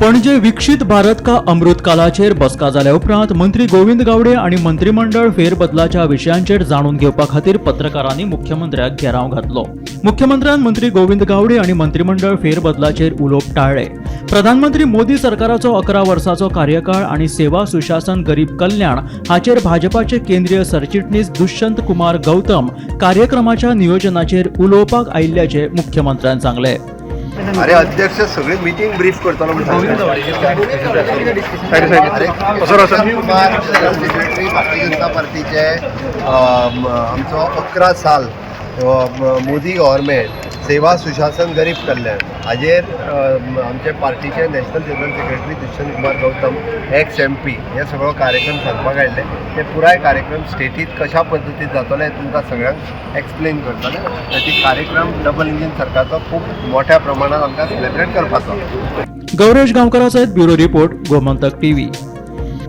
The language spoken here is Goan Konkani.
पणजे विकसीत भारत का अमृत कालाचेर बसका जाल्या उपरांत मंत्री गोविंद गावडे आनी मंत्रिमंडळ फेरबदलाच्या विशयांचेर जाणून घेवपा खातीर पत्रकारांनी मुख्यमंत्र्याक घेराव घातलो. मुख्यमंत्र्यान मंत्री गोविंद गावडे आनी मंत्रिमंडळ फेरबदलाचेर उलोवप टाळ्ळे. प्रधानमंत्री मोदी सरकाराचो 11 वर्साचो कार्यकाळ आनी सेवा, सुशासन, गरीब कल्याण हाचेर भाजपाचे केंद्रीय सरचिटणीस दुष्यंत कुमार गौतम कार्यक्रमाच्या नियोजनाचेर उलोवपाक आयिल्ल्याचे मुख्यमंत्र्यान सांगले. अरे अध्यक्ष, सगळी मिटींग ब्रीफ करतलो म्हणून सांगता. अरे, कुमार, जनरल सेक्रेटरी, भारतीय जनता पार्टीचे. आमचो 11 साल मोदी गव्हर्मेंट, सेवा, सुशासन, गरीब कल्याण हाजेर आमचे पार्टीचे national general secretary Dushyant Kumar Gautam, x MP, हे सगळो कार्यक्रम सांगपाक आयिल्ले. ते पुराय कार्यक्रम स्टेटीत कशा पद्दतीन जातलो हें तुमकां सगळ्यांक एक्सप्लेन करतले. आनी ती कार्यक्रम डबल इंजीन सरकारचो खूब मोठ्या प्रमाणात आमकां सेलिब्रेट करपाचो. गौरेश गांवकरा सयत ब्युरो रिपोर्ट, गोमंतक टीव्ही.